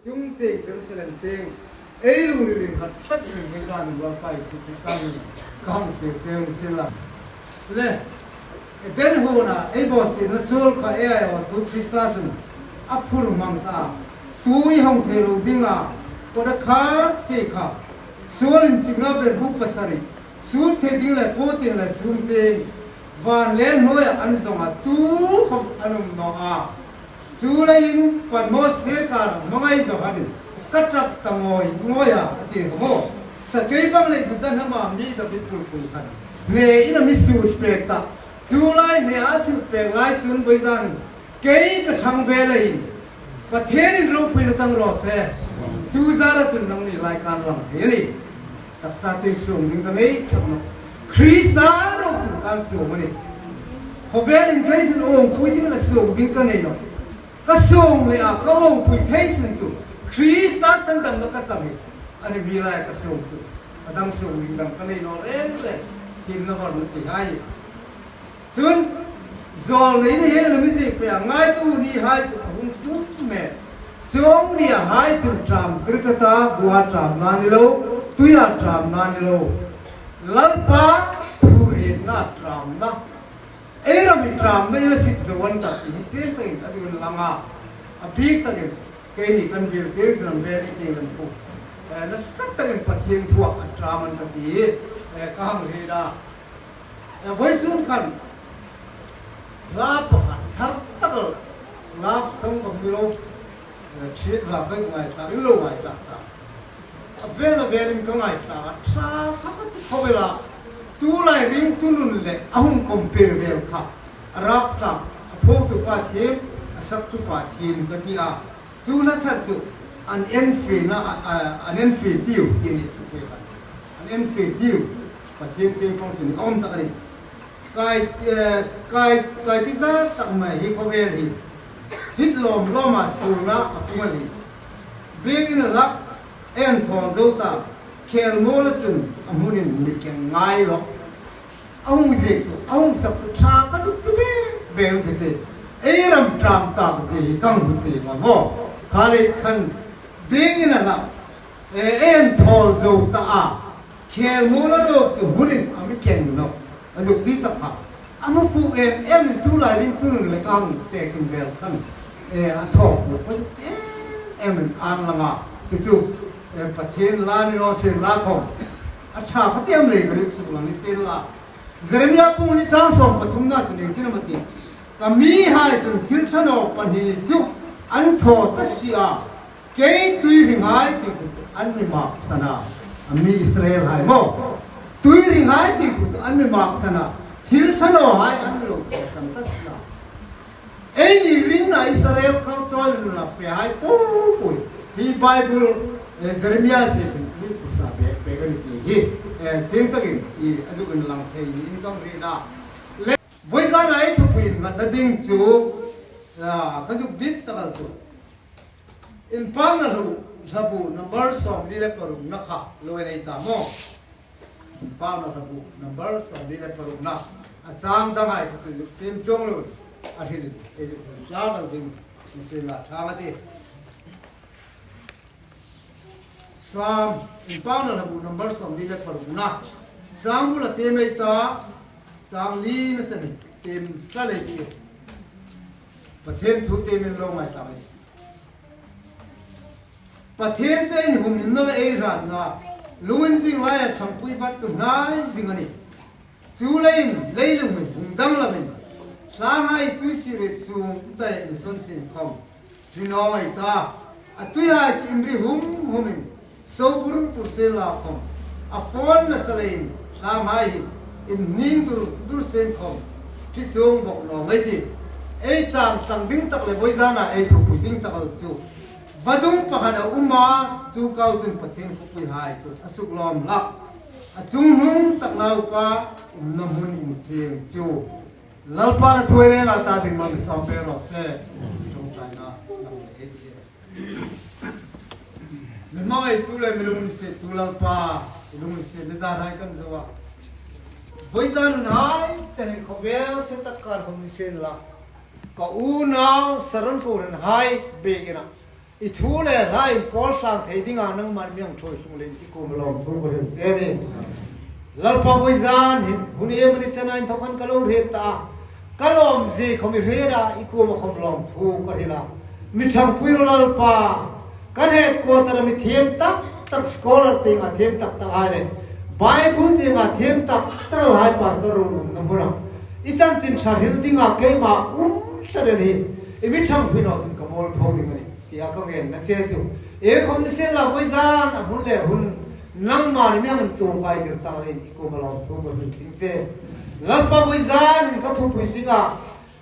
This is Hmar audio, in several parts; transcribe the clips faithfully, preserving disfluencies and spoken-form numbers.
Tung tieng Jerusalem tieng ei lungril khat tak dingin Lalpa Isu Krista hmingin ka hang fiel cheu ni sien la. Le, Eden huona ei bawsietna suol kha ei aiawtu Krista chun a phur hmang ta. Tu i hang thei lo dinga, kawt a khar chi kha. Suol inchikna ber bu pasari. Sut thei ding le, po tieng le, sum tieng. Van le hnuoia an zong a, tu khawm an um naw a. Chuleiin Patmos thir kara hmangai zo hanin, ka ṭap ta ngawi ngawi a, a ti kha maw. Sa kei bang lei Juda hnama mi David pulpul khan, hnein a mi sut pek ta. Chu lai hne a sut pek lai chun voizan kei ka ṭhang ve leiin Pathienin ropuina chang raw se. Chu zara chun nangni lai kan lang thei a nih. Taksa tieng suong ding ka nei ṭhak nawh. Krista ro chun kan suong a nih. Khawvelin kei chun awmpui ding la suong ding ka nei nawh. Ka suong le a ka awmpui thei sun chu Krista sandamna ka chang hi. A ni mi lai ka suong chu. A dang suong ding dang ka nei naw reng reng. Himna varna ti hai. Chun, zawlnei ni hei la mi zie pei a ngaituo ni hai chu a hung tum me. Chuong ni a hai chu ṭam kir ka ta, bua ṭamna ni lo, tuia ṭamna ni lo. Lalpa thu rietna ṭamna. Ei ram hi ṭamna i la sit zo an ta ti hi chieng takin a zuk inlang a. A bik takin keini kan biel tieng lam vel i tieng lam khu. Eh, nasa takin Pathien thua a ṭam an ta ti hi, eh, ka hang hriet a. Eh, voisun khan hla pakhat thar tak el, love song khom ni lo, eh, ṭhiet hla ka ngaithlak, in lo ngaithlak ta. A vel a velin ka ngaithlak a, ṭha kha ka ti khawp el a. Tulai ringtu nun le a hung compare vel kha. A rap tlak, a phuoktu pa thiem, a saktu pa thiem ka ti a. Chu hla thar chu an en fe na, a, a, an en fe tiu, ti ni tu ke ba. An en fe tiu, Pathien tieng pang chu ni awm tak a nih. Kai, eh, kai, kai ti zat tak mai hi khawvel hi. Hit lawm lawm a suolna a pung a nih. Biek in a lak, en thaw zo ta, khel mawl a chun a hmunin mi keng ngai lo. A hung ziek chu, a hung sak chu ṭha ka zuk ti bek bek ang ti te. Ei ram ṭam tak zie hi ka hmu che ma maw. Kha lei khan biek in a lak, eh, en thaw zo ta a. Khel mawl a rawk chu hmunin a mi keng naw. A zuk ti tak a. A hmu fuk em em in tulai ringtu nun le ka hang tek in vel khan. Eh, a thaw fuk ka zuk ti em em in an lang a. Chu chu, eh, Pathien la ni raw sien la khom. A ṭha ka ti em lei ka zuk suk lang ni sien la. Jeremia bung hni chang sawm pathumna chun ieng tin am a ti. Ka mihai chun thil ṭha naw pahni chu an thaw ta si a, kei tui hringhai ti khu chu an mi maksan a. A mi Israelhai maw. Tui hringhai ti khu chu an mi maksan a. Thil ṭha nawhai an mi lo thawsan ta si a. Eini ringna Israel khang chawi nuna fehai pui pui. Hi Bible, eh, Jeremia ziekin mi tisa bek bek a ni ti hi, eh, chieng takin i a zuk inlang thei niin ka hriet a. Le, voizana ei thupui nghatna ding chu, ah, ka zuk dit tak el chu. Inpakna Hlabu, Hlabu number sawmli le parukna kha lo en ei ta maw. Inpakna Hlabu number sawmli le parukna. A chang danghai kha chu tiem chuong lo. A hril, ei zuk hril tlak el ding ni sien la ṭhang a tih. Sam, Inpakna Hlabu number sawmli le parukna. Chang bula tiem ei ta, chang lina chena tiem tlat ei tih. Pathien thu tiem in lo ngai ta ei. Pathien chu ei inhumna le ei hranna, lunginzing laia ṭhangpui vat tu hnai zing a nih. Chuleiin leilung hi hung danglamin, tlanghai tui siriet sung taia insawn sien khom ṭi naw ei ta. A tuihai chu inri hum humin, so bur bur sien la khom, a fawn nasa leiin tlanghai hi inhning dur dur sien khom ṭi chuong bawk naw ei tih. Ei chang tlang ding tak le voizana ei thupui ding tak el chu vadung pakhat a um a, chu kau chun Pathien khuopuihai chu a suk lawm hlak. A chungnung tak naupa umna hmun inthieng chu. Lalpan a thu ei renga ta ding mal mi sawm pe raw se. Ṭawngṭaina lam le ei ti. Mi hmangaitu le mi lunginsiettu Lalpa, i lunginsietna zârhai kan zo a. Voizan hun hai, chen khawvel se tak kar khom ni sien la. Ka unau Saron Kohranhai biekin a. I thu le hla inpawl sang thei dinga nangman mi hang ṭhuoi tlung leiin i kuoma lawmthu ka hril che a nih. Lalpa, vawizan hin hun iem a ni chena inthok khan ka lo hriet ta a. Ka lawm zie khawm i hriet a, i kuoma khawm lawmthu ka hril a. Mi ṭhangpui rawh Lalpa. Kan headquarter-a mi thiem tak tak, scholar tienga thiem tak tak hai le Bible tienga thiem tak tak hai pastor ro lungna hmuna i chanchin ṭha hril dinga keima um tlat a ni. I mi ṭhangpui naw chun ka mualpho ding a nih, tia ka ngenna che chu. Iengkhawm ni sien la, vawizan a hun le hun nangma ni mi hang chawngkaitir ta leiin i kuoma lawmthu ka hril ching che. Lalpa, vawizan in ka thupui dinga,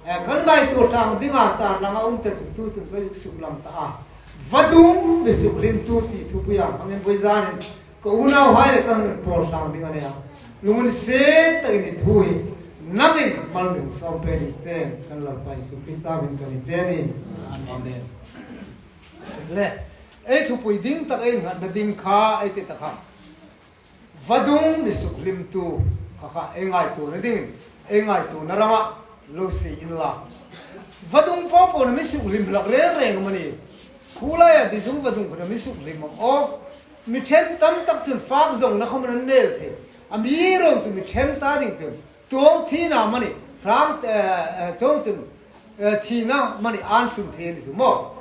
eh, kan ngaituo tlang dinga tarlanga um te chu tu chun ka suklang ta a. Vadung mi sukhlimtu ti thupuia hmangin vawizan in ka unauhai le ka hung inpawl sang ding a nih a. Lunginsiet takin i thu hi nangin mal mi hung sawm pei ding che, kan Lalpa Isu Krista hmingin ka ngen che a nih. Amen. Le, ei thupui ding tak ei nghatna ding kha ei ti ta kha, vadung mi sukhlimtu kha kha ei ngaituona dingin, ei ngaituona rama lo sie inla. Vadung po po na mi sukhlim hlak reng reng am a ni? Khu laia Dizung vadung khun a mi sukhlim am aw? Mi ṭhen tam tak chun fak zawngna khawm an nei thei. Amiruokchu mi ṭhen ta ding chun tuol thina amani, hrang, eh, eh, chuong chun, eh, thina amani an tlung thei a ni chu maw.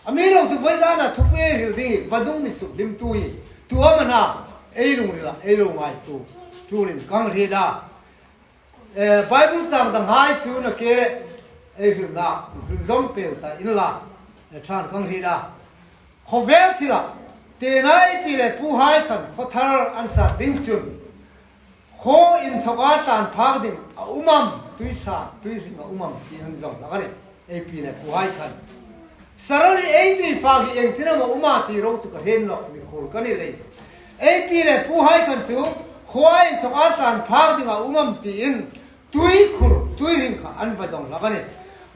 Amiruokchu vawizana thupui ei hril ding hi vadung mi sukhlimtu hi tu am a na, ei lungrila ei lo ngaituo turin ka hriet a. Eh, Bible chang danghai chu nakie le ei hrilna hril zawm pei ta inla, eh, ṭhan ka hriet a. Khawvel thila tena ei pi le puhai khan khawthar an sat ding chun khaw inthoka tlan phak ding a um am, tui ṭha, tui hring a um am tiin an zawng hlak a nih, ei pi le puhai khan. Sir, ei tui fak hi iengtin am a um a ti ro chu ka hriet nawh, mikhuol ka ni leiin. Ei pi le puhai khan chu khaw inthoka tlan phak ding a um am tiin tuikhur, tui hring kha an va zawng hlak a nih.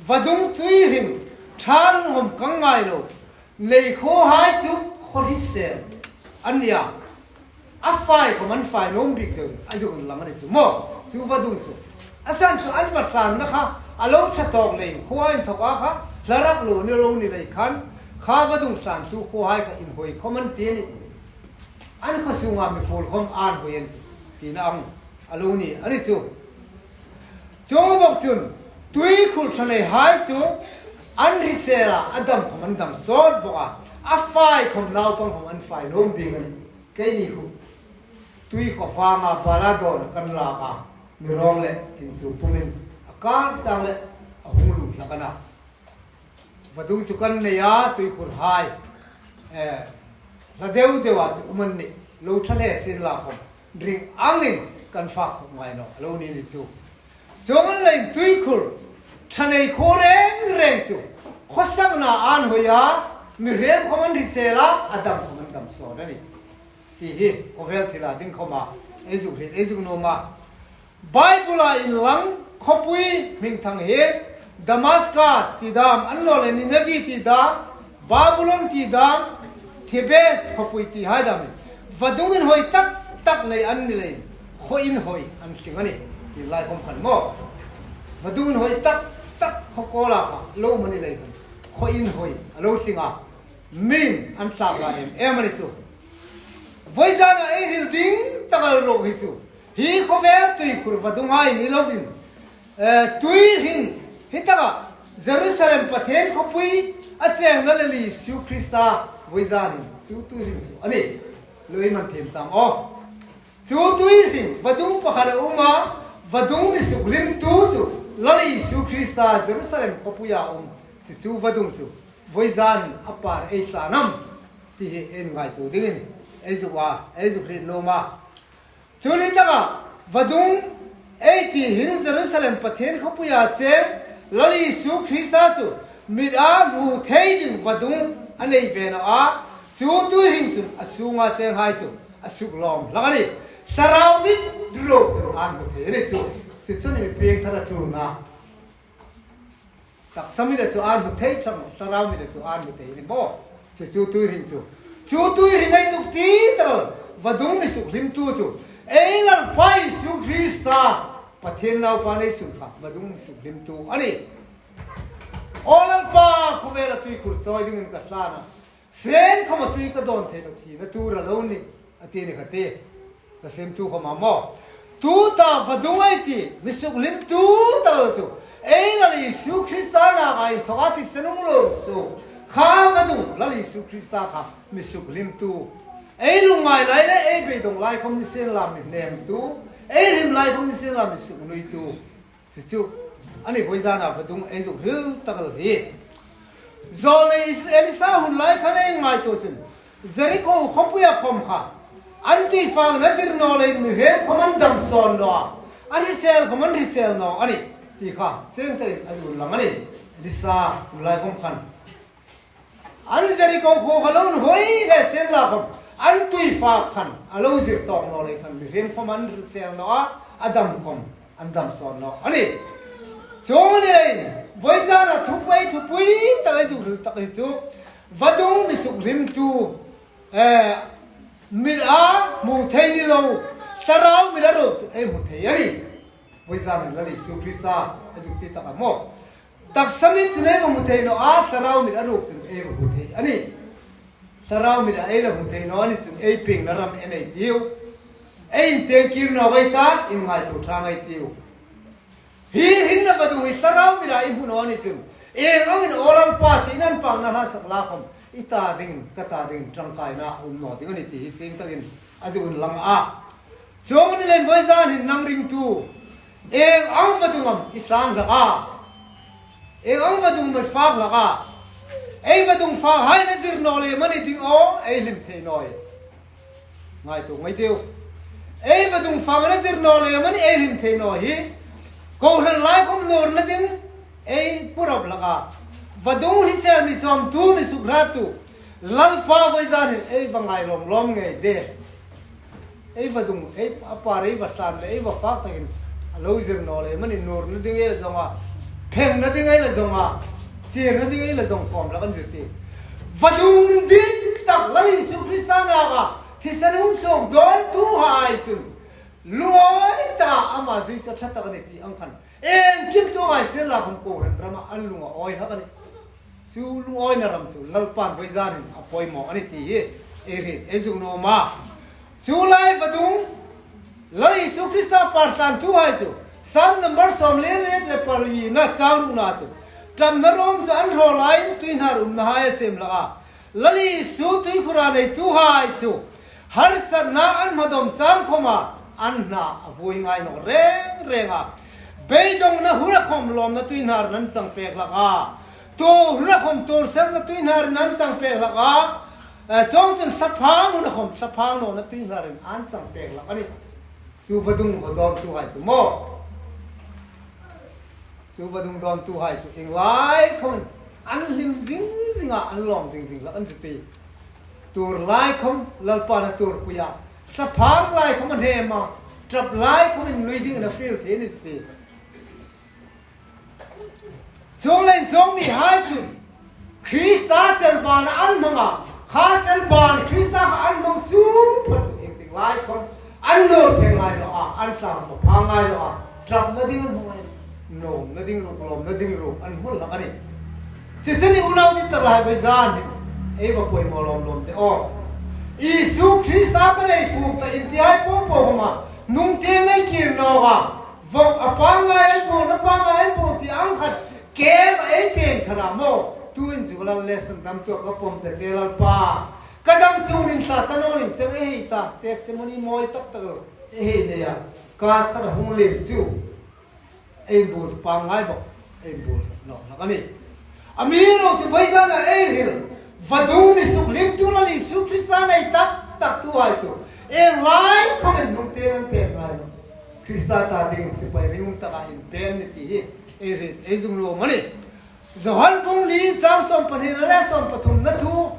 Vadung tui hring ṭha rum khawm ka ngai lo. Nei khawhai chu khaw hrisel an nia. A fai khawm an fai nuom bik deu a zuk inlang a ni chu maw. Chu vadung chu a san chu an va tlanna kha a lo ṭha tawk leiin khaw inthoka kha hla rak lo ni lo ni lei khan kha vadung tlantu khawhai kha inhawi khawm an ti a nih. An khaw sunga mikhuol khawm an hawi an ti, tina ang a lo ni a ni chu. Chuong bawk chun tuikhur ṭha neihai chu an hrisel a, a dam khawm an dam sawt bawk a, a fai khawm naupang khawm an fai nuom bik a nih. Keini khu tui khaw fanga bala dawna kan lak a, mi rawng le inchuk pumin a kar chang le a hung lut hlak a na. Vadung chu kan nei a, tuikhurhai, eh, hla deu deu a chu um an nih, lo ṭha hle sien la khawm ring angin kan fak khawp ngai naw a lo ni ni chu. Chuong ang leiin tuikhur ṭha nei khaw reng reng chu khawsakna an hawi a, mi rem khawm an hrisel a, a dam khawm an dam sawt a nih. Ti hi khawvel thila ding khawma ei zuk hriet, ei zuk nuom a. Bible-a inlang khawpui hmingthang hi Damascus ti dam, a ni naw leh Nineveh ti dam, Babylon ti dam, Thebes khawpui ti hai dam hi vadung inhawi tak tak nei an ni leiin khaw inhawi an tling a nih. Ti lai khawm khan maw, vadung inhawi tak tak khaw kawla kha lo um a ni lei khan khaw inhawi a lo tling a, mi'n an tlak lai em em a ni chu. Vawizana ei hril ding tak a lo hi chu hi khawvel tuikhur vadunghai ni lovin, eh, tui hring hi taka Jerusalem Pathien khawpui a chengna Lal Isu Krista vawizan hin chu tui hring chu a nih. Lo ei man thiem tang aw. Chu tui hring vadung pakhat a um a, vadung mi sukhlimtu chu Lal Isu Krista Jerusalem khawpuia um chu, chu vadung chu vawizan a par ei tlan am ti hi ei ngaituo dingin ei zuk a, ei zuk hriet nuom a. Chu ni taka vadung ei ti hin Jerusalem Pathien khawpuia cheng Lal Isu Krista chu mit a hmu thei ding vadung a nei ve naw a, chu tui hring chun a sunga chenghai chu a suklawm hlak a nih. Thlarau mit ruok chun an hmu thei a ni chu. Chu chu ni mi piengthar a ṭul na. Taksa mit a chu an hmu thei ṭhak, thlarau mit a chu an hmu thei ni maw. Chu chu tui hring chu. Chu tui hring ei zuk ti tak, vadung mi sukhlimtu chu ei Lalpa Isu Krista, Pathien Naupa nei sun kha vadung mi sukhlimtu a nih. "Aw Lalpa, khawvela tuikhur chawi dingin ka thlana, sien khawma tui ka dawn thei lo, thina tur a lo ni," a ti ni kha ti. Ka siem tu khawma maw. Tuta vadung ei ti, mi sukhlimtu ta chu, ei Lal Isu Krista naka inthoka thisen hung lo chu, kha vadung Lal Isu Krista kha mi sukhlimtu. Ei lungngai lai le ei beidong lai khawm ni sien la mi hnemtu, ei hlim lai khawm ni sien la mi suknuitu. Chu chu, a ni. Vawizana vadung ei zuk hril tak el hi. Zawlnei Elisa hun lai khan ei ngaituo chun, Jeriko khawpuia khawm kha an tuifakna zir naw leiin mihriem khawm an dam sawn naw a, a hrisel khawm an hrisel naw a nih ti kha chieng takin a zuk lang a nih. Elisa hun lai khawm khan an Jeriko khuo kha lo inhuoi le sien la khawm, an tuifak khan a lo zir tawk naw lei khan mihriem khawm an hrisel naw a, a dam khawm an dam sawn naw a nih. Chuong a ni leiin, vawizana thupui, thupui tak ei zuk hril tak hi chu, vadung mi sukhlimtu, eh, mita hmu thei ni lo, thlarau mita ruok chu ei hmu thei a nih. Vawizan hin Lal Isu Krista ei zuk ti tak a maw. Taksa mit chun ei va hmu thei naw a, thlarau mita ruok chun ei va hmu thei a nih. Thlarau mita ei la hmu thei naw a ni chun ei piengna ram en ei tiu. Ei intieng kir naw ei ta, inngaituo ṭha ngei ei tiu. Hi hringna vadung hi thlarau mita ei hmu naw a ni chun, ieng angin, "Aw Lalpa," tiin inpakna hla sak la khawm, i ta dingin, ka ta dingin ṭangkaina a um naw ding a nih ti hi chieng takin a zuk inlang a. Chuong a ni leiin vawizan hin nang ringtu, ieng ang vadung am i tlan hlak a? Ieng ang vadung am i fak hlak a? Ei vadung fakhai na zir naw lei am a ni ding aw, ei hlim thei naw hi. Ngaituo ngei ei tiu. Ei vadung fak na zir naw lei am a ni, ei hlim thei naw hi. Kohran lai khawm nawrna ding ei purap hlak a. Vadung hrisel, mi sawmtu, mi sukhratu Lalpa vawizan hin ei va ngai lawm lawm ngei de. Ei vadung, ei a par ei va tlan le ei va fak takin a lo zir naw lei am a ni, nawrna ding ei la zong a, phengna ding ei la zong a, chirna ding ei la zong khawm hlak a ni ti. Vadung ding tak Lal Isu Krista naka thisen hung suok dawntuhai chun lungawi taka ama zui chu a ṭha tak a nih ti ang khan, iengkim tuom ei sien la khawm kohran rama an lung a awi hlak a nih. Chu lungawina ram chu Lalpan vawizan hin a poimaw a nih ti hi ei hriet, ei zuk nuom a. Chu lai vadung, Lal Isu Krista par tlantuhai chu, Sam number sawmli le palina chang rukna chu, ṭapna ruom chu an hraw laiin tuihnâr umnahai a siem hlak a. Lal Isu tuikhura neituhai chu harsatna an hmadawm chang khawma an hna a vui ngai nawk reng reng a. Beidongna huna khawm lawmna tuihnârin an chang pek hlak a. Tuor huna khawm tuor serna tuihnârin an chang pek hlak a. Eh, chuongchun thlaphâng huna khawm thlaphâng nawna tuihnârin an chang pek hlak a nih. Chu vadung haw dawntuhai chu maw. Chu vadung dawntuhai chu ieng lai khawmin an hlim zing zing a, an lawm zing zing hlak an chu ti. Tuor lai khawm Lalpan a tuorpui a, thlaphâng lai khawm a hnem a, ṭap lai khawmin lui dingin a fiel thei a nih ti. Chuong leiin chuong mihai chun Krista chelbana an hmang a, kha chelban Krista kha an hmang sung phot chu ieng tik lai khawm an nawr pheng ngai naw a, an tlang phang ngai naw a, ṭapna ding an hmang a, nawmna ding ruok, lawmna ding ruok an hmu hlak a nih. Chu chu a nih unau dit tak lai vawizan hin ei va poimaw lawm lawm de aw. Isu Krista ka nei fuk ta intihai po po khawma hnungtieng ei kir nawk a, vawk a pangngai an bawm, a pangngai an bawm ti ang khat kem a ei peng thar a maw. Tuin chu Lal, lesson dam tuok ka pawm ta che Lalpa. Ka dam chungin sa ta naw ning chang ei hei ta, testimony mawi tak tak ei hei nei a. Ka khat a hung lem chu ei bul pangngai bawk, ei bul nawk hlak a nih. Amiruokchu vawizana ei hril vadung mi sukhlimtu Lal Isu Krista nei tak taktuhai chu ieng lai khawmin hnungtieng an pek ngai naw. Krista ta dingin sipai ringum taka inpen a nih ti hi ei hril, ei zuk nuom a nih. Johan bung li chang sawm pahni le sawm pathumna thu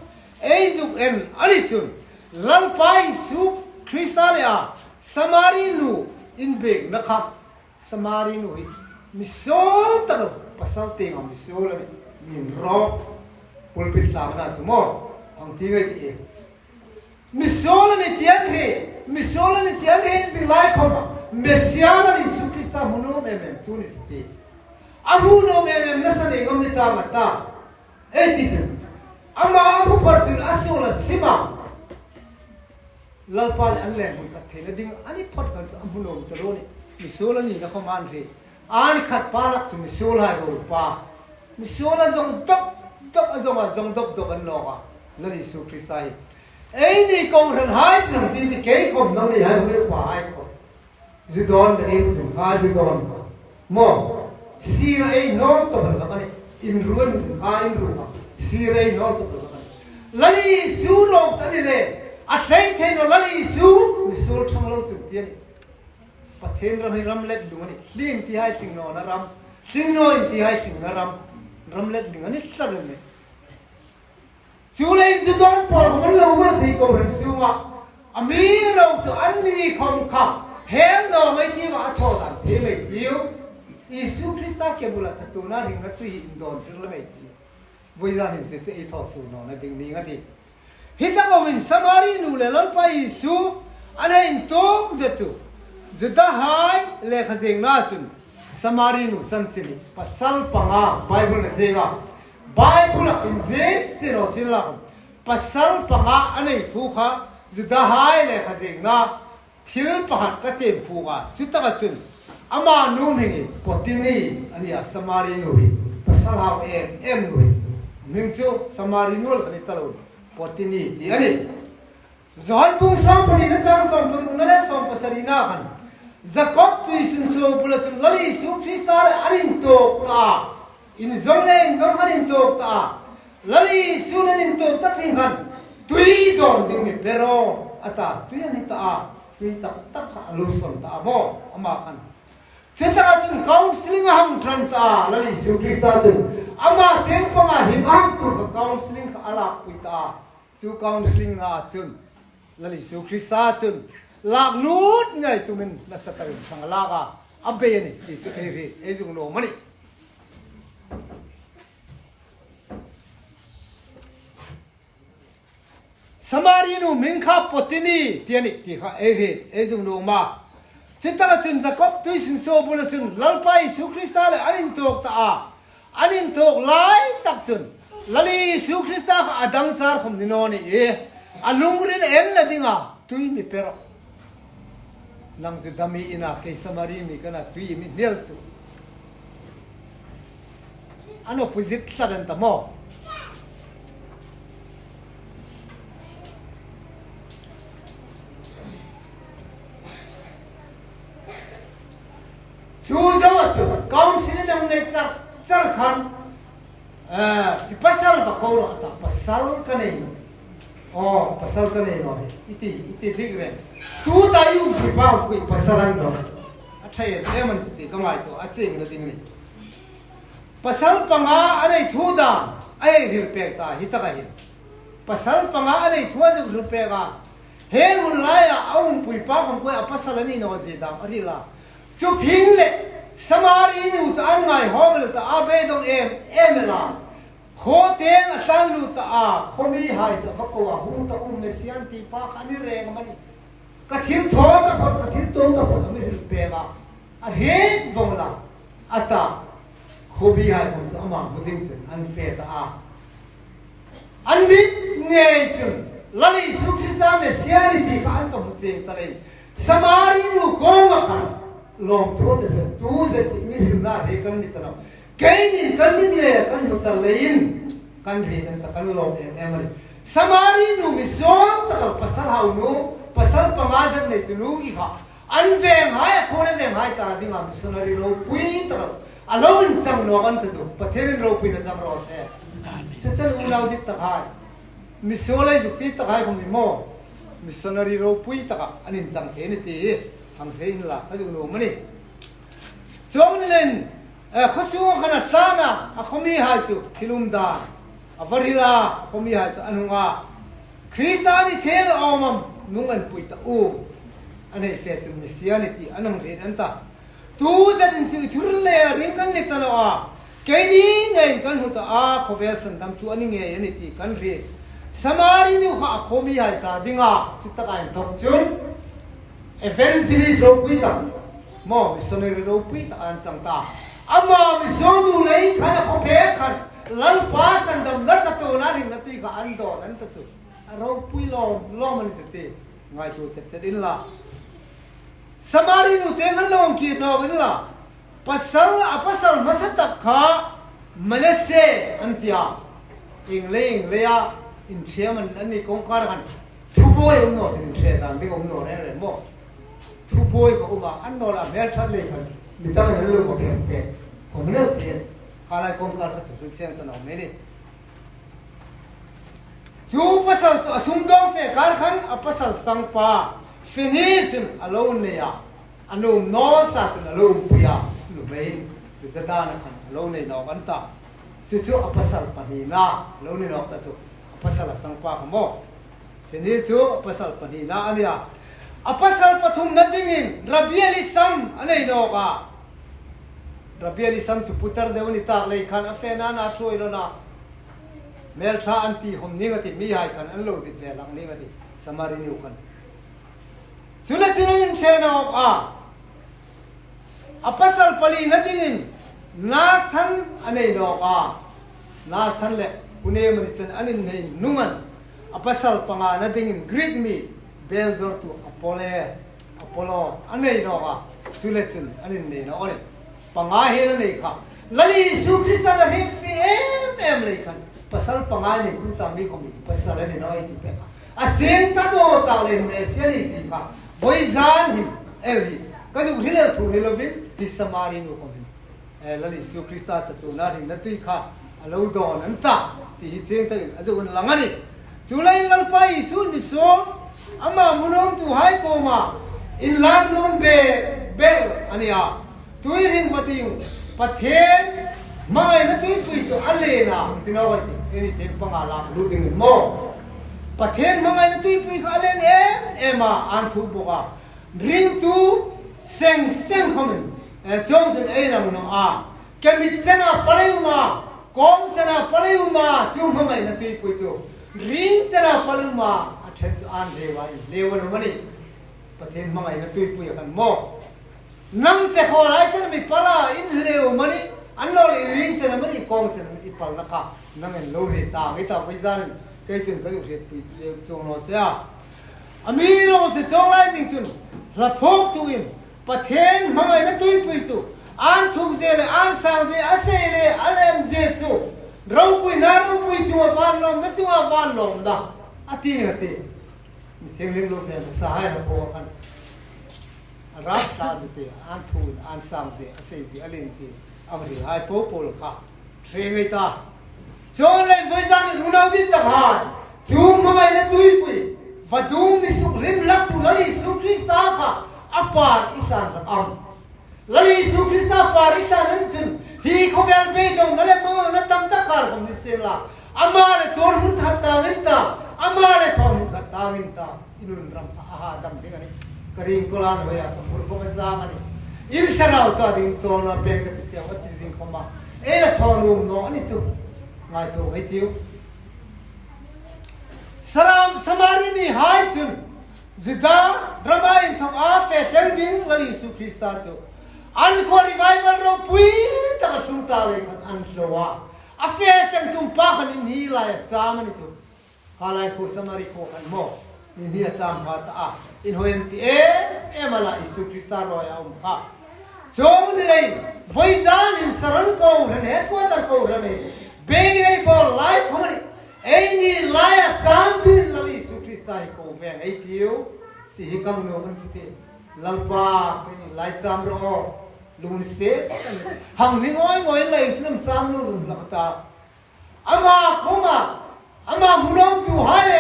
ei zuk en a ni chun, Lalpa Isu Krista le a Samari nu inbiekna kha, Samari nu hi mi suol tak, pasal tienga mi suol a nih, mi inrawk, pulpit tlangna chu maw, hang ti ngei ti e. Mi suol a nih ti an hre, mi suol a nih ti an hre zing lai khawma, Messia Lal Isu Krista hmu nuom em em tu ni ti. A hmu naw em em nasa nei ngam ni ta ngat ta. Ei ti chu. Ama a hmu phar chun a suol a sim a. Lalpa le an leng hun khat theina ding a ni phawt khan chu a hmu nuom ta lo ni. Misuol a nina khawm an hre. An khat pa lak chu misuol hai ro pa. Misuol a zawng dawp dawp a zawng a zawng dawp dawp an nawk a. Lal Isu Krista hi. Eini kohranhai chu ti ti kei khawm nang ni hai hmu pa hai khawm. Zu dawn ka ding chung kha zu dawn ka. Maw, sir ei naw tawp hlak a nih. Inruon chung kha inruon ka. Sir ei naw tawp hlak a nih. Lal Isu ro chu a ni le. A sei thei naw Lal Isu. Misuol ṭhang lo chu ti a nih. Pathien ram hi ram let ding a nih. Hling ti hai hling nawna ram. Hling naw in ti hai hlingna ram. Ram let ding a ni hlat a nih. Chuleiin zu dawn pawl khawm an lo mal thei kohran sunga. Amiruokchu anni khawm kha hel naw mei ti va a thaw dan thei mei tiu. Isu Krista ke bula chatuona hringna tui hi indawn tir la mei tiu. Voi zan hin chu ei thaw suol nawna ding ning a tih. Hi taka hin Samari nu le Lalpa Isu an hei intuok zet chu. Judahai lekha ziekna chun Samari nu chanchin hi pasal panga Bible-in a ziek a. Bible-a inziek chie naw sien la khawm. Pasal panga a nei thu kha Judahai lekha ziekna thil pakhat ka tiem fuk a. Chu taka chun ama nu hming hi Potini a ni a, Samari nu hi. Pasal hau em em nu hi. Hming chu Samari nu el kha ni ta lo. Potini ti a nih. Johan bung sawm pahni na chang sawm paruk na le sawm pasari na khan. Jakob tuisunsuo bula chun Lal Isu Krista le an intuok ta a. Inzawng le inzawng an intuok ta a. Lal Isu an intuok tak hi khan. Tui dawn ding mi pe ro. A ta, tui a ni ta a. Tui tak tak kha a lo sawn ta a maw. Ama khan. Chu taka chun counselling a hang ṭan ta a. Lal Isu Krista chun. Ama tieng panga him a hang tuok a counselling kha a lakpui ta a. Chu counselling-na chun, Lal Isu Krista chun, lak lut ngei tumin nasa takin ṭhang a lak a, a bei a nih, ti chu ei hriet, ei zuk nuom a nih. Samari nu hming kha Potini, ti a nih, ti kha ei hriet, ei zuk nuom a. Chu taka chun Jakob tuisunsuo bula chun, Lalpa Isu Krista le an intuok ta a. An intuok lai tak chun, Lal Isu Krista kha a dang char khawm ni naw ni e. A lungril enna dinga, tui mi pe rawh. Nang Juda mi i na, kei Samari mi ka na, tui mi hniel chu. An opposite hlat an ta maw. Chu zo a chu, counselling an nei char char khan, eh, i pasal va ko rawh a ta, pasal ka nei naw. Aw, pasal ka nei naw hi, i ti, i ti dik reng. Tuta i umpui pa umpui pasal an rawh. A ṭha em em an ti ka ngaituo, a chiengna ding ni. Pasal panga a nei thu dam, a hei hril pek ta, hi taka hin. Pasal panga a nei thu a zuk hril pek a. He hun laia a umpui pa khawm kha a pasal a ni naw zie dam a hril a. Chu phingleh, Samari nu chu an ngaihawm el ta a, beidong em em el a. Khaw tieng a tlan lut ta a, khaw mihai chu a va ko a, hung ta u, Messiah ti pa kha a ni reng am a nih. Ka thil thaw taphawt, ka thil tuong taphawt a mi hril pek a. A hriet vawng la, a ta. Khaw mihai khawm chu ama hmu ding chun an fe ta a. An mit ngei chun, Lal Isu Krista Messiah a nih ti kha an va hmu chieng ta leiin. Samari nu kuoma khan, lawmthu an fe, tu zet mi hrilna hre kan ni ta naw. Keinin kan mit ngeia kan hmu ta leiin, kan hriet an ta, kan lawm em em a nih. Samari nu mi suol tak el, pasal hau nu, pasal panga zet neitu nu i kha. An venghai, a khuo le venghai ta dinga missionary ropui tak el. A lo inchang nawk an ta chu, Pathienin ropuina chang raw se. Amen. Chu chun unau dit tak hai. Mi suol ei zuk ti tak hai khawm ni maw. Missionary ropui taka an inchang thei ni ti hi. Hang thei inla, ka zuk nuom a nih. Chuong ni leiin, eh, khaw sunga khan a tlan a, a khaw mihai chu thil umdan a va hril a, a khaw mihai chu an hung a. Krista ni thei el a um am, nung an pui ta u. An hei fe chun Messiah a nih ti an hang hriet an ta. Tu zetin chu i thu hril leia ring kan ni ta naw a. Keini ngeiin kan hmu ta a, khawvel sandamtu a ni ngei a nih ti kan hriet. Samari nu kha a khaw mihai ta dinga, chu taka inthok chun evangelist ropui tak, maw, missionary ropui tak an chang ta. Ama misuol nu lei khan a khawpui khan Lalpa sandamna chatuona hringna tui kha an dawn an ta chu. A ropui lawm lawm a ni chu ti ngaituo chet chet inla. Samari nu te ngan lo kir naw inla. Pasal, a pasal hmasa tak kha Manasse an ti a. Ieng lei ieng leia inṭhe man an ni kawngkar khan. Thubuoi um naw, inṭhe dan ding um naw reng reng maw. Thubuoi kha um a, annawleh hmel ṭhat lei khan mi dang an lo va pek pek. Khawm lo ti. Kha lai kawngkar kha chu hril seng ta naw mei ni. Chu pasal chu a sumdawng fe kar khan a pasal sangpa Fini chun a lo nei a. A nuom naw sa chun a lo umpui a. Nuhmei chu ka dana khan a lo nei nawk an ta. Chu chu a pasal pahnina a lo nei nawk ta chu. A pasal a sangpa kha maw. Fini chu a pasal pahnina a nih a. A pasal pathumna dingin Rabbi Elisam a nei nawk a. Rabbi Elisam chu putar deu ni tak lei khan a fena na ṭhuoi lo na. Hmel ṭha an ti khawm ning a ti, mihai khan an lo dit ve lang ning a ti, Samari nu khan. Chule chun an inṭhe nawk a. A pasal palina dingin Nathan a nei nawk a. Nathan le Pu Neemani chen an innei nungan. A pasal pangana dingin Greek mi bel zawrtu Apollo, Apollo a nei nawk a. Chule chun an innei nawk a nih. Panga hi a nei kha. Lal Isu Krista a hriet fie em em lei khan. Pasal panga nei tu ta mi khawm hi pasal a ni naw ei ti pek a. A cheng ta naw tak lei Messia ni si kha. Voizan hin el hi. Ka zuk hril el thu ni lovin hi Samari nu khawm hin. Eh, Lal Isu Krista chatuona hringna tui kha a lo dawn an ta. Ti hi cheng takin a zuk hun lang a nih. Chuleiin Lalpa Isu ni saw ama hmu nuomtuhai kuoma inlang nuom bek bek a ni a. Tuihring va ding, Pathien hmangaina tuipui chu a len a, ti naw ei ti. Ei ni thei panga lak lut ding maw. Pathien hmangaina tuipui kha a len em em a, an thuk bawk a. Ringtu seng seng khawmin, eh, chuong chun ei rang naw a. Kemit chena pal ei um a, kawng chena pal ei um a, chu hmangaina tuipui chu. Ring chena pal ei um a, a ṭhen chu an hleu a, in hleu a nuom a nih. Pathien hmangaina tuipui a khan maw. Nang te khaw lai chena mi pal a, in hleu a nuom a nih. Annawleh ring chena maw, kawng chena maw i palna kha. Nangin lo hriet ta, ngai ta, voizan kei chun ka zuk hrietpui chuong naw che a. A mi lo che chuong lai zing chun, hla phawktuin, Pathien hmangaina tuipui chu, an thuk zie le, an sang zie, a sei le, a lem zie chu, ropuina ropui chunga vanlawmna chunga vanlawmna, a ti a ti. Mi thienghlim lo fe sa hai la po khan. A rap tla chu ti, an thu, an sang zie, a sei zie, a lem zie, a hril hai po po lo kha. Ṭhe ngei ta. Chuleiin voizan unau dit tak hai. Chu hmangaina tuipui. Vadung mi suk lim lak tu Lal Isu Krista kha a par i san hlak am. Lal Isu Krista par i san a ni chun. Hi khawvel beidongna le hmangaina tam tak kar khawm ni sien la. Ama le thawn hun khat tangin ta. Ama le thawn hun khat tangin ta. I nun ram kha a ha dam ding a nih. Ka ring ko lan hoi a ka mur ko ma zang a nih. In thlarau ta ding chawlna pek ka ti cheu a ti zing khawma. Ei la thawn um naw a ni chu. Ngaituo ei tiu. Saram Samari mihai chun Juda rama inthawka fe thleng ding Lal Isu Krista chu. An khaw revival ropui taka tlung ta lei khan an hlo a. A fe thleng tum pa khan in hi lai a cham a ni chu. Kha lai khuo Samari khuo khan maw. In hi a cham pha ta a. In hoi an ti em em a la Isu Krista rawi a um kha. Chuong ni lei, voizan in Saron kohran, headquarter kohran hi. Beng ei bawl lai khawm a nih. Ei ni lai a cham tuin Lal Isu Krista hi ko veng ei tiu. Ti hi kan nuom an ti ti. Lalpa, ei ni lai cham ro. Lung se. Hang ni ngoi ngoi lai tuin cham lo lung hlak ta. Ama kuoma, ama hmu nuomtuhai le,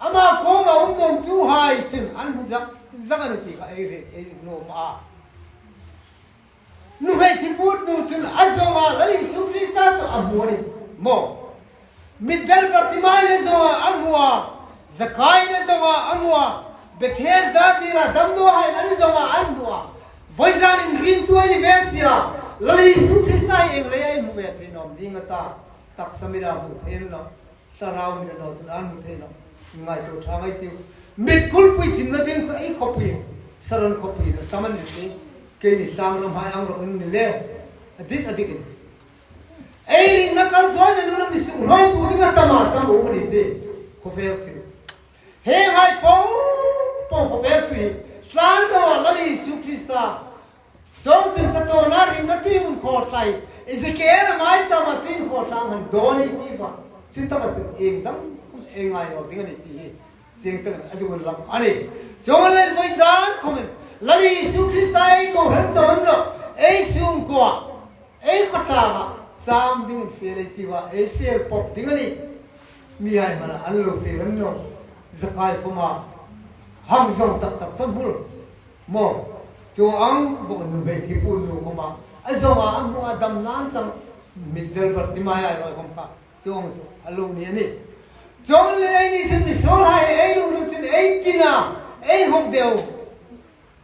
ama kuoma um nuomtuhai chun an hmu zak zak a ni ti kha ei hriet, ei zuk nuom a. Nuhmei thiput nu chun a zong a, Lal Isu Krista chu a hmu a ni maw. Mitdel Bartimai le zong a, a hmu a. Zakai le zong a, a hmu a. Bethesda tira damnawhai an zong a, an hmu a. Voizan in ringtu ei ni ve si a. Lal Isu Krista hi ieng leia ei hmu ve thei nawm ding a ta. Taksa mira hmu thei naw. Thlarau ni naw chun an hmu thei naw. Ngaituo ṭha ngei ei tiu. Mit kulpui chimna ding kha ei khawpui. Saron khawpui na tam an ni ti. Keini tlangram hai ang rawh in ni le. A dik, a dik in. Ei ringna kal chawina nuna mi suk hnoi tu dinga tam a tam um a ni ti. Khawvel thil. Hienghai po, po khawvel tu hi. Tlan lo a Lal Isu Krista. Chuongchun chatuona ringna tui hun khaw tlai. Ezekiel a mai chama tui hun khaw tlang han dawn ei ti va. Chun taka chun ieng dam ei ngai lo ding a ni ti hi. Chieng takin a zuk lam a nih. Chuong le voi zan khawmin Lal Isu Krista ei kohran chawin lo, ei sungkuo, ei khawtlanga cham dingin fiel ei ti va, ei fiel pawp ding a nih. Mihai hmana an lo fiel an lo. Zakai khawma hang zawng tak tak chawhmul. Maw, chuong ang bawk nuhmei thi pu nu khawma a zawnga a hmu a dam nan chang mit del bar ti mai ai roi khawm kha. Chuong chu a lo ni a nih. Chuong le ei ni chun mi suolhai ei lungril chun ei tina, ei hawk deu.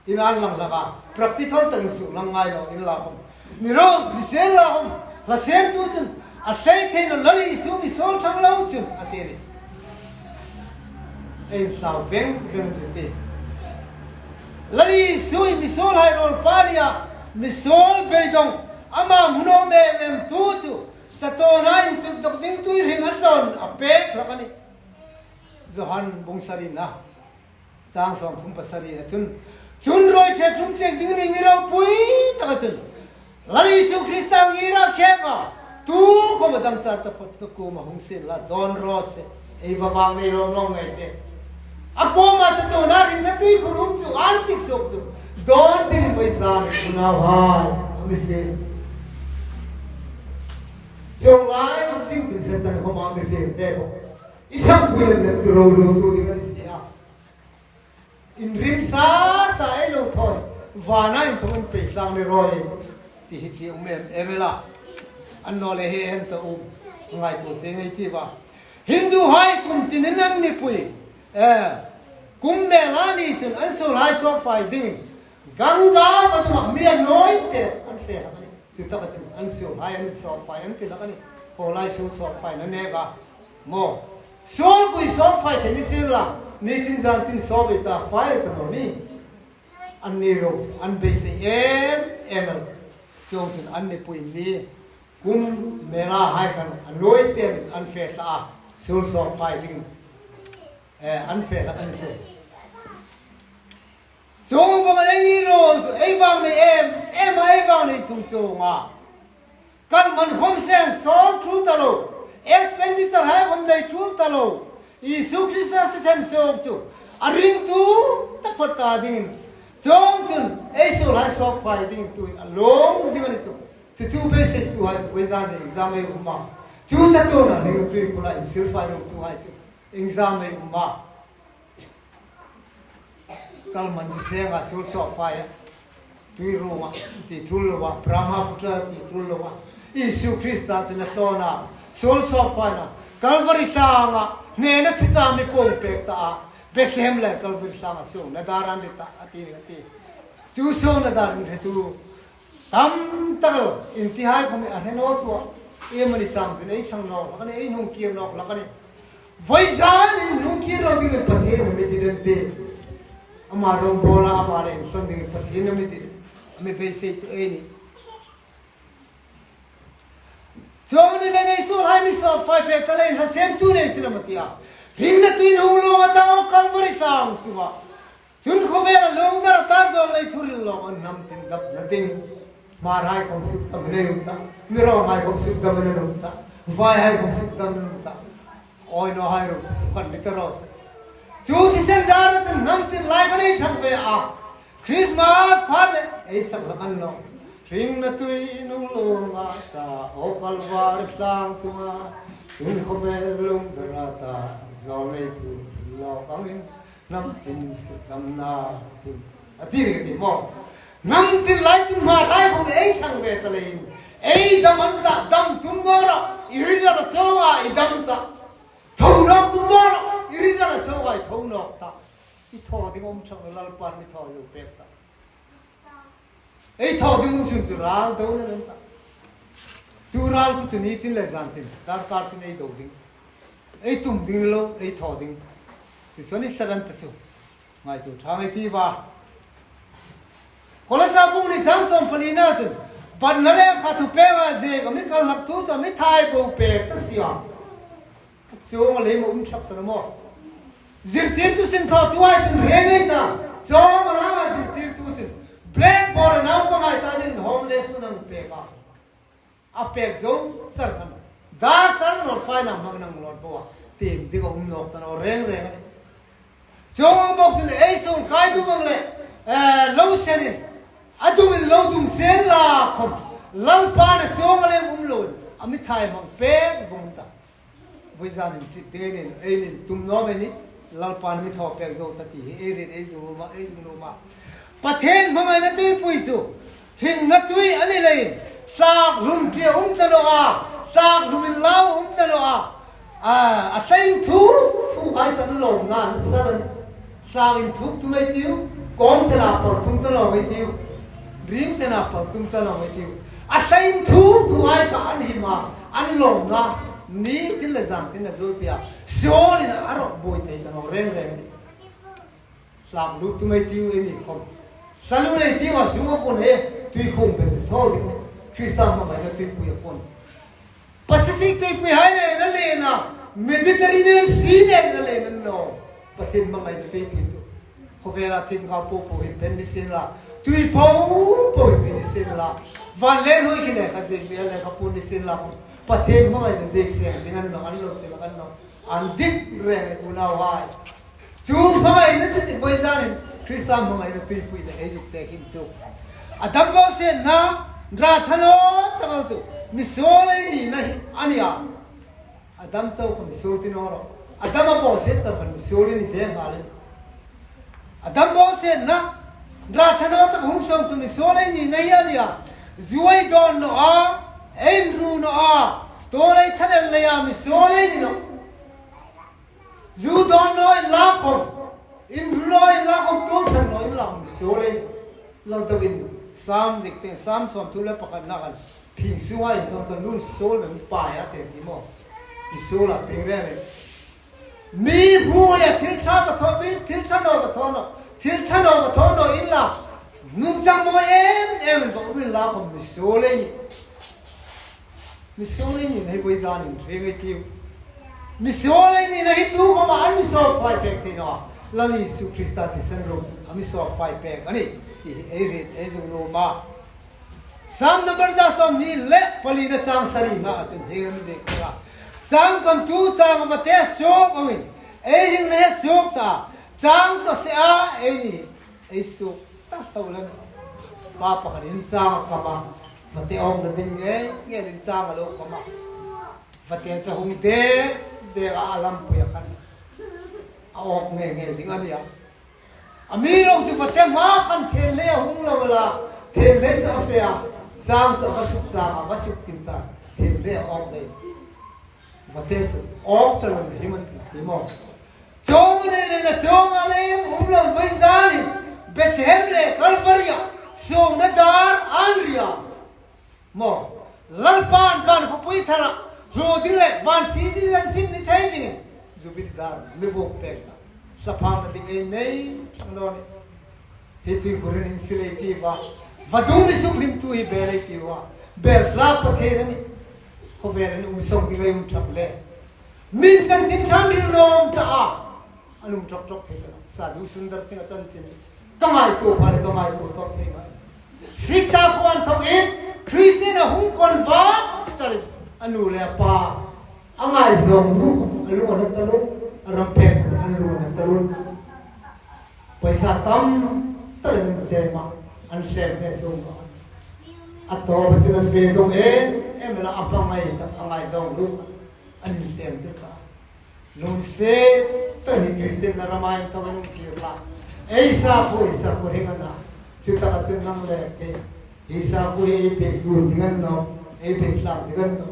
In an lang hlak a, practical takin suk lang ngai lo in la khawm. Ni ro, ni sel la khawm. Hla sem tu chun, a sei thei naw Lal Isu mi suol thang lo chun, a ti a nih. Ei hlau veng veng chu ti. Lal Isu mi suolhai rawl pa nia, mi suol beidawng, ama hmu naw em em tu chu. Chatuona inchuk dawk ding tui hring a tlawn a pek hlak a nih. Johan bung sarina, chang sawmthum pasarina chun, chun rawi ṭhe ṭum chek ding ni mi ropui taka chun, Lal Isu Krista ngira khek a, tu khawma dang char taphawt ka kuoma hung sien la, dawn raw se, ei va vang nei lawm lawm ngai te. A kuoma chatuona ringna tui khurum chu, an chik suok chu, dawn ding voi zan, unauhai, a mi fiel. Chuong lai zing tu Setan khawma mi fiel ve bawk. I ṭhangpui lem lem chu ro lo tu ding a ni si a. Inrim sa sa ei lo thawi. Vana inthawk in pei tlang le rawi. Ti hi ti um em em el a. An naw le he hem cha um. Ngaituo che ngei ti va. Hinduhai kum tinin an mipui. Eh, Kumbh Mela ni chun an suolhai sawp fai dingin. Ganga vadunga mi a nawi te an fe hlak a nih. Chu taka chun an suolhai an sawp fai an ti hlak a nih. Khawlai suol sawp faina neka. Maw. Suolkui sawp fai thei ni sien la. Ni tin zan tin sawp ei ta fai ta naw ni. An ni ro an beisei em em el. Chuongchun an mipui ni. Kumbh Mela hai khan a nawi tein an fe hlak a. Suol sawp fai ding. Eh, an fe hlak a ni chu. Chuong bawk a ni ro chu, ei vang nei em em a, ei vang nei chung chuong a. Kal man khawm seng sawl ṭul ta lo, expenditure hai khawm nei ṭul ta lo. Isu Krista sisen suok chu, a ringtu taphawt ta dingin. Chuongchun, ei suolhai sawp fai dingin tuin a lawm zing a ni chu. Chu chu beiseituhai chu, voi zan hin exam ei um a. Chu chatuona ringna tui khuoa insil fai lohai chu, exam ei um a. Kal man ni senga suol sawp fai a. Tui ruonga ti ṭul loa, Brahmaputra ti ṭul loa. Isu Krista chun a hlawna, suol sawp faina. Calvary tlanga, hnena thuchah mi puong pek ta a. Bethlehem le Calvary tlanga suolna dar an ri ta, a ti, a ti. Chu suolna dar an ri tu. Tam tak el, intihai khawm a hre naw tua. Ei mani chang chun ei thlang nawk hlak a nih, ei hnung kir nawk hlak a nih. Voi zan ei hnung kir nawk dingin Pathien a mi ti den ti. Ama rawng bawla, ama le insawn dingin Pathien a mi ti. A mi beisei chu ei nih. Chuong ni le nei suolhai mi sawp fai pek ta leiin hla semtu nei ti lam a ti a. Ringna tuin hung lawm a ta aw Calvary tlang chunga. Chun khawvela lawng dar ta zawlnei thu hril lawk an hnam tin dapna ding. Hmarhai khawm sukdamin ei um ta. Mirawhai khawm sukdamin an um ta. Vaihai khawm sukdamin an um ta. Awi nawhai ro, tu khan mi ta raw se. Chu thisen zara chun hnam tin lai khan ei thang ve a. Christmas phat le ei sak hlak a ni nawh. Ringna tuin hung lawm a ta aw Calvary tlang chunga. Chun khawvel lawng dar a ta zawlnei thu hril lawk angin. Hnam tin sukdamna tin. A ti ring a ti maw. Hnam tin lai chun hmarhai khawm ei thang ve ta leiin. Ei dam an ta, dam tum naw rawh, i result a suok a, i dam ta. Tho nawk tum naw rawh, i result a suok a, i tho nawk ta. I thaw ding um chuong Lalpan mi thaw zo pek ta. Ei thaw ding um chun chu ral dona an ta. Chu ral chu ni tin le zan tin, darkar tin ei do ding. Ei tum ding lo, ei thaw ding. Ti chuan i thladan ta chu. Ngaituo ṭha ngei ti va. Kolosa bung hni chang sawm palina chun, Panna le kha thu pek a ziek a mi kal hlak thu chu a mi thai bo pek ta si a. Chuong a lei mo um chak ta na maw. Zirtirtu sin thaw tu ai chun reng ei ta. Chuong a la zirtirtu sin. Blackboard a nau pa ngai ta ding homeless nang pek a. A pek zo sar khan. Duster nawl fai na hmang nang lot bo a. Tim ding a um nawk ta naw reng reng a nih. Chuong bok sin ei suol kai dum ang le, eh, lo senin. A dumin lo dum sien la khom. Lalpa na chuong a lem um lo. A mi thai hmang pek vong ta. Voi zanin ti te nen, ei nen, tum naw mai ni. Lalpan mi thaw pek zo ta ti hi, ei rin, ei zu ma, ei zu ma. Pathien hmangaina tuipui chu. Hringna tui a ni leiin. Sak hlum tia um ta naw a. Sak hlumin lau um ta naw a. A, a sain thu, thu kai tan lo na, na sa dan. Sak inthuk tum ei tiu, kawng chena pal tum ta naw ei tiu, ring chena pal tum ta naw ei tiu. A sain thu, thu ai ka an hima, an lawmna, ni tin le zang tin le zul pia, suolin a rawk buoi thei ta naw reng reng. Sak lut tum ei tiu ei ni khom. Salu nei tiu a sung a kon he, tui khung ben thawl ding. Krista hmangaina tuipui a kon. Pacific tuipui hai le na le na, Mediterranean Sea le na le na no. Pathien hmangaina tuipui chu. Khawvela thim kha po po hi ben ni sin la. Tui po po hi ben ni sin la. Van le hnoi khi le kha ziek le le kha pun ni sin la. Pathien hmangaina ziek seng ding an no, an lo te an no. An dik reng unau hai. Chu hmangaina chu ni voi zanin Krista hmangaina tuipui le ei zuk te khin chu. Adam bawsietna, ra ṭha naw tak chu, misuol ei nina hi a nia. Adam chau kha misuol ti naw ro. Adam a bawsiet chau kha misuol ei ni ve nghal. Adam bawsietna, ra ṭha naw tak hung suok chu misuol ei nina hi a nia. Zu ei dawn naw a, ei inru naw a, tuol ei that el leia misuol ei ni naw. Zu dawn naw inla khom, inru naw inla khom, tuol that naw inla khom, misuol ei. Lal tawin, Sam dik te, Sam sawmthum le pakhatna khan, phing sunga inthawn khan nun suol mem pai a te ti maw. Misuol a ping reng reng. Mi hmu a thil ṭha ka thaw, mi thil ṭha naw ka thaw naw, thil ṭha naw ka thaw naw inla. Nungchang mawi em em in va um inla khom misuol ei ni. Misuol ei nina hi voi zanin reng ei tiu. Misuol ei nina hi tu khoma an mi sawp fai pek thei naw. Lal Isu Krista thisen ro a mi sawp fai pek a nih. Ti ei rin ei zuk nuom a. Sam number za sawmhni le palina chang sarina a chun hieng ang ziek a. Changkamtu chang va te suok angin. Ei hringna he suok ta. Chang chu se a ei ni. Ei suok ta tho lan. Pa pakhatin chang a kam a. Vate awkna ding ngei ngeilin chang a lo kam a. Vate chu hung dek dek a, a lampui a khan. A awk ngei ngei ding a nia. Amiruokchu vate hma khan thel le a hung lo la. Thel le chu a fe a. Chang chu a va suk chang a, va suk chim ta. Thel le a awk dai. Vate chu awk ta lo hi man ti ti maw. Chuong nei nei na chuong a lem um lo voi zanin Bethlehem le Calvary-a suokna dar an ri a. Maw, Lalpan van khawpui thara hlu ding le van sie ding le sin ni thei dingin Jubilee dar mi vuok pek ta. Saphangna ding ei nei chang lo ni. Hi tuikhurin insil ei tiu a. Vadung mi suk hlimtu hi bel ei tiu a. Bel sa Pathien a nih. Khawvelin um sawng ding ei um chak le. Min chanchin ṭha an hril nuom ta a. An um ṭawk ṭawk thei ta. Sadhu Sundar Singh-a chanchin. Ka ngaituo pha le ka ngaituo tawk thei ngai. Sikh sakhuo an thawkin Kristien a hung kon va sarin. A nu le a pa. A ngaizawng nu, a lu a na ta lo. A ram pek a lu a na ta lo. Paisa tam tak an sem a, an sem te chung a. A tawpa chun an beidong em em la a hmangai tak a ngaizawng lu an insem tir ta. Nun se ta hi Kristien na rama in tawk an um kir la. Ei sakhuo, ei sakhuo hring a na. Chu taka chun nang le kei. Ei sakhuo ei pek dun ding a ni naw. Ei pek tlang ding a ni naw.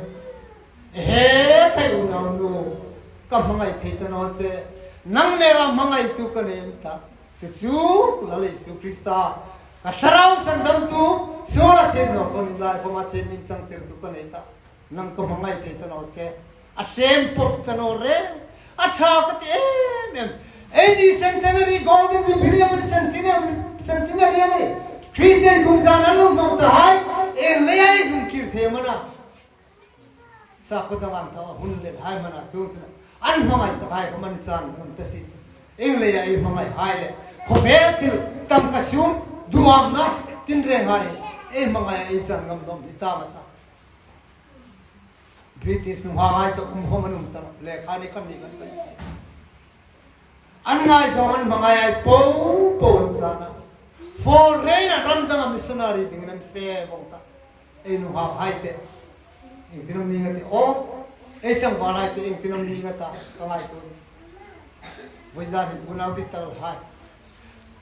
He, ka unaunu, ka hmangai thei ta naw che, nang nêka hmangaitu ka nei ta. Chu chu, Lal Isu Krista, ka thlarau sandamtu, suola thiem naw ka ni lai, khawma thiem min changtirtu ka nei ta. Nang ka hmangai thei ta naw che, a sem pawp ta naw reng, a ṭha ka ti em em. Ei ni centenary, golden jubilee amanih, centenary, centenary amanih. Kristien kum zana lum hmang ta hai, ei leia Ei mana, sakhuo dang an ta hun le hai mana chung chung. An hmangai ta hai ka man chang ngam ta si. Ieng leia ei hmangai hai le. Khawvel thil tangka sum duamna tinreng hai. Ei hmangai ei chang ngam lawm ni ta ma ta. British nuhmei hai chu um khawm an um ta. Lekha ni kan ni kan kan. An ngaizawng an hmangai ai po po an chang a. Foreign-a ram danga missionary dingin an fe vong ta. Ei nuhmei hai te. Iengtin am ni nga ti aw. Ei tlangval hai te iengtin am ni nga ta. Ka ngaituo. Voi zan hin unau ti tal hai.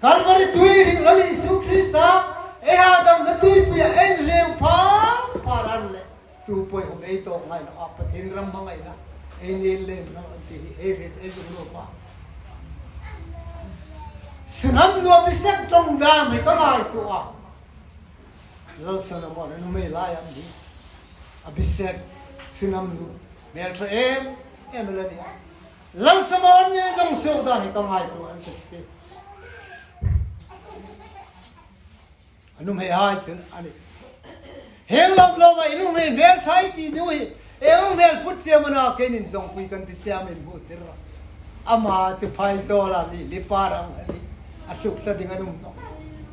Calvary tui ring Lal Isu Krista, ei hadamna tuipuia ei leu pha, pha ran le. Tu poi hom ei tawk ngaina a Pathien ram hmangaina. Ei ni le na an ti hi ei rin ei zuk lo pa. Sunam nu Abhishek ṭawng dam hi ka ngaituo a. Lal Solomon a nuhmei lai am hi. Abhishek, Sunam nu, hmel ṭha em em a la nih a. Lal Solomon ni zong suok dan hi ka ngaituo an ti. A nuhmei hai chun a nih. Hieng lo lo a i nuhmei hmel ṭha i ti nu hi. Ei hmel put che mana keinin zong pui kan ti che a min hmu tir. Ama chu phai zawl a li, li par ang a li. A hluk hla ding an um nawh.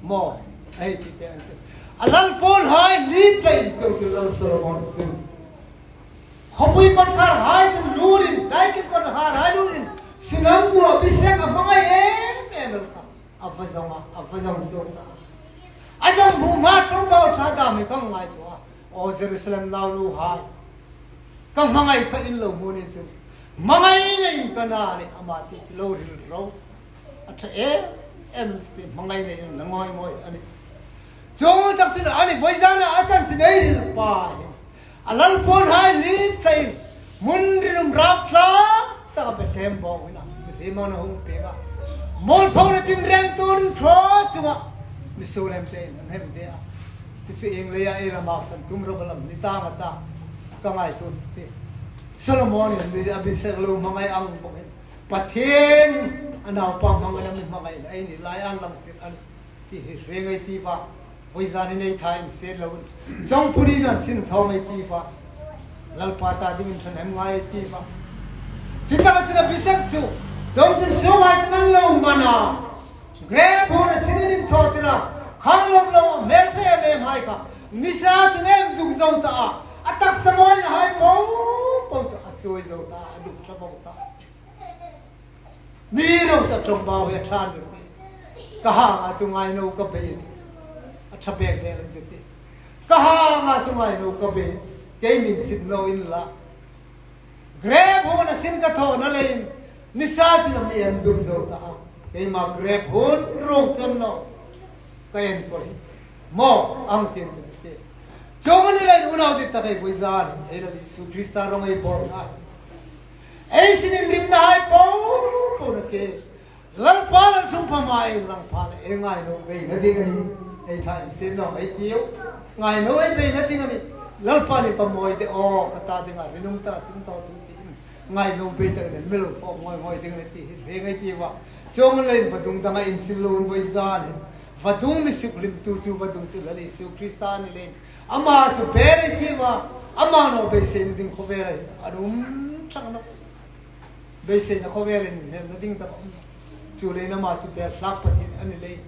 Maw, a hei ti te an chu. A lal pawn hai li tlai in chu chu Lal Solomon chu. Khawpui kawtkhar hai chu lurin, dai kil kawtkhar hai lurin. Sunam nu Abhishek a hmangai em em el kha. A va zong a, a va zong suok ta. A zong hmu ma ṭawng bau ṭha dam hi ka ngaituo a. Aw Jerusalem nau nu hai. Ka hmangai kha in lo hmu ni chu. Hmangai nei in ka na ni ama ti chu lo hril ro. A ṭha em em ti hmangai nei in na ngoi ngoi a nih. Chuong tak sin a nih voi zana a chan sin ei hril pa hi. A lal pawn hai li tlai in. Hmun rinum rap tla. Taka Bethlehem bawng ina, Bethlehem a hung pek a. Mawl phona tin reng turin thro chunga. Mi Solem te in, an hem te a. Chu chu ieng leia ei la maksan tum ro ba lam ni ta nga ta. Ka ngaituo ti. Solomon in mi Abhishek lo hmangai ang bawk in. Pathien a naupa hmangaina mi hmangai in. Ei ni lai an lang tir an. Ti hi reng ei ti va. Voi zan hin ei tha insiet lo. Chawngpui ni nan sin thawng ei ti va. Lalpa ta dingin ṭhahnem ngai ei ti va. Chutaka chun Abhishek chu. Chawng sin suok hai chun an lo man a. Grep huona sin an inthaw tir a. Khang lo lo, hmel ṭha em em hai kha. Nisa chun an duk zo ta a. A taksa mawina hai po po chu a chuoi zo ta a, a duk tla bo ta. Mi ro sa ṭawng bau hi a ṭha an ti. Ka hanga chu ngai naw ka bei. A ṭha bek bek an ti. Ka hanga chu ngai naw ka bei. Kei min sin naw inla. Grep huona sin ka thawna leiin. Nisa sin mi an duk zo ta. Keima grep huon ro chon naw. Ka en ko hi. Maw, ang tin tu te. Chuong a ni leiin unau dit tak ei voi zan. Ei Lal Isu Krista rawng ei bawlna. Ei sinin rimna hai po po na ke. Lalpa Lalthungpha hmaa ei lang pha le ei ngai naw beina ding a nih. Ei tha insiet naw ei tiu. Ngai naw ei beina ding a nih. Lalpa ni pa mawi de aw ka ta dinga rinum ta sin tawk tu ti. Ngai naw bei tak le mi lo fawk ngoi ngoi ding le ti hi reng ei ti va. Chuong leiin vadung danga insil lo voi zan hin. Vadung mi suk hlimtu chu vadung chu Lal Isu Krista ni leiin. Ama chu bel ei ti va. Ama naw beiseina ding khawvel a um ṭhak naw. Beiseina khawvelin hnemna ding tak a um. Chu leiin ama chu bel hlak Pathien a ni leiin.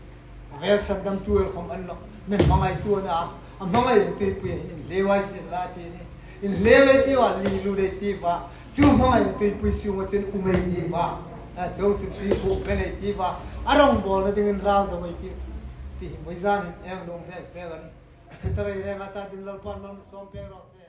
Vel sandamtu el khawm a ni naw. Mi hmangaitu a na. A hmangaina tuipui hin inhleu ei sien la ti ni. Inhleu ei ti va, li lut ei ti va. Chu hmangaina tuipui sunga chun um ei ti va. A chu tu ti khu pen ei ti va. A rongbawlna dingin ral zo ei ti. Ti voi zan hin ei lawm bek bek a nih. Chu tak ei renga ta dingin Lalpan malsawm pek raw se.